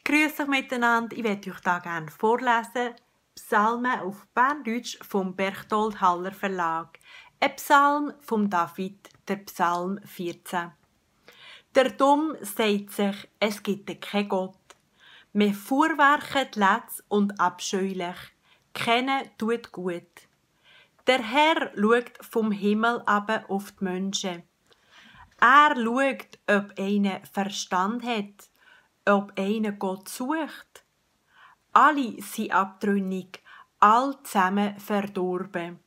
Grüß euch miteinander, ich werde euch da gerne vorlesen. Psalmen auf Berndeutsch vom Berchtold Haller Verlag. Ein Psalm vom David, der Psalm 14. Der Dumm sagt sich, es gibt keinen Gott. Wir fuhrwerken letz und abscheulich. Kennen tut gut. Der Herr schaut vom Himmel ab auf die Menschen. Er schaut, ob einer Verstand hat, ob einer Gott sucht. Alle sind abtrünnig, all zusammen verdorben.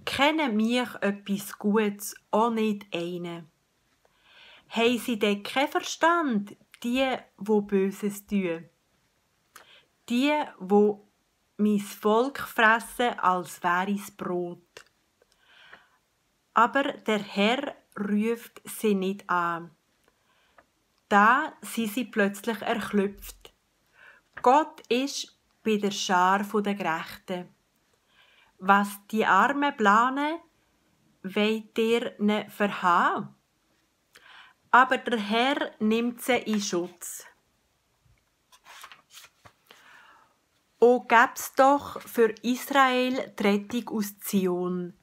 Kennen mich etwas Gutes, auch nicht einen. Haben sie denn keinen Verstand, die Böses tun? Die mein Volk fressen, als wär's Brot. Aber der Herr ruft sie nicht an. Da sind sie plötzlich erschöpft. Gott ist bei der Schar der Gerechten. Was die Armen planen, wollt ihr ne verhaben. Aber der Herr nimmt sie in Schutz. O gäb's doch für Israel die Rettung aus Zion,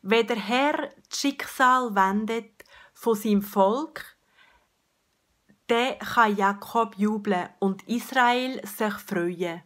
wenn der Herr das Schicksal wendet von seinem Volk, dann kann Jakob jubeln und Israel sich freuen.